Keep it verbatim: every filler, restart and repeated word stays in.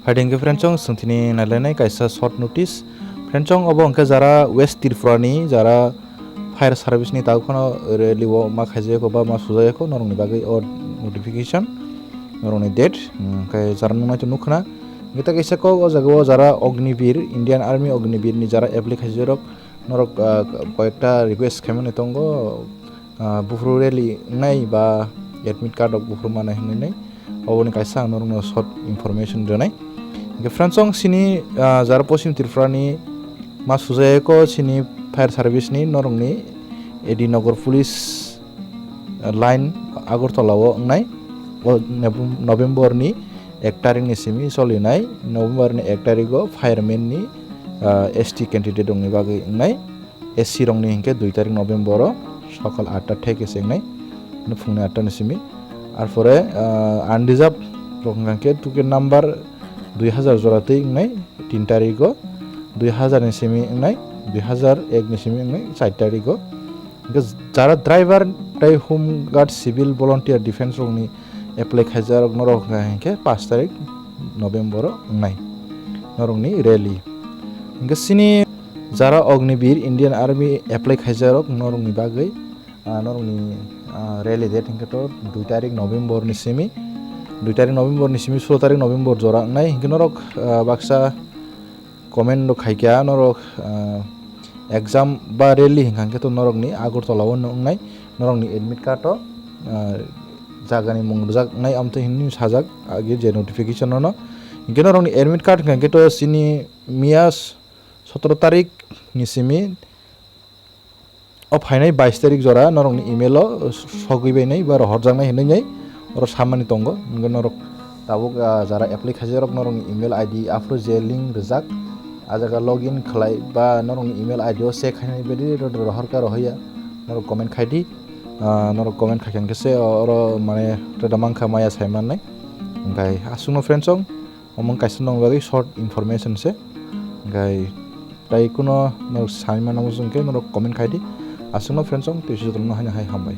Phaidi hwnkhe friends, chwng thini nailainai kaisa short notice. Friends, obo hwnkhe jara West Tripura ni jara fire service ni tabuk phano rally o ma khaijak ba ma sujak norokni bagwi o notification, norokni date, hwnkhe jara nuknai to nukhna. Hwnkhe ta kaisa kok o jaga o jara Agniveer, Indian Army Agniveer ni jara apply khaijak rok, norok, ah, koyekta request khaimani tongo, ah, buphuru rally wngnai ba admit card rok buphuru manai hwnwi nai. Oboni kaisa ang norokno short information rwnai. Hwnkhe friends, chwng sini, ah, jara Poschim Tripura ni ma sujayako sini fire service ni norokni A D Nagar Police, ah, line Agartala o wngnai. O Nov-, November ni ek tarik ni simi solinai. November ni ek tarik o fireman ni, ah, S T candidate rokni bagwi wngnai. S C rokni hinkhe dui tarik November o sokal atta theke se wngnai, phungni atta ni simi. Arpore, ah, unreserved rok hwnkha khe ticket number dui hazar jora twi wngnai tin tarik o, dui hazar ni simi wngnai, dui hazar ek ni simi wngnai char tarik o. Hwnkhe jara driver tei home guard, civil volunteer, defence rokni apply khaijak rok norok hwnkha hinkhe pash tarik November o wngnai norokni rally. Hwnkhe sini jara Agniveer Indian Army apply khaijak rok norokni bagwi, ah, norokni, ah, rally date hwnkhe to dui tarik November ni simi, dui tarik November ni simi solo tarik November jora wngnai. Hwnkhe norok, ah, baksa comment rok khaikha norok, ah, exam ba rally hwnkha khe to norokni Agartala o wngnai, norokni admit card o, ah, jagani mung rwjaknai amtwi hinwi sajak age je notification no. Hwnkhe norokni admit card hwnkha khe to sini miya sotoro tarik ni simi o phainai bais tarik jora norokni email o sogwi bainai ba rohorjaknai hinwi nai oro samani tongo. Hwnkhe norok tabuk, ah, jara apply khaijak rok norokni email I D aphuru je link rijak, ah jaga login khlai ba norokni email I D o check khainai bedi ro-, ro-, rohor kha rohorya norok comment khai di. Ah, norok comment khai kha hwnkhe se oro mane tada mankha maya sai mannai. Hwnkhe aswkno friends, chwng omo kaisa nokni bagwi short information se. Hwnkhe tai kuno norok sai mano hwnkhe norok comment khai di. Aswkno friends, chwng tei jotono haino hai hambai.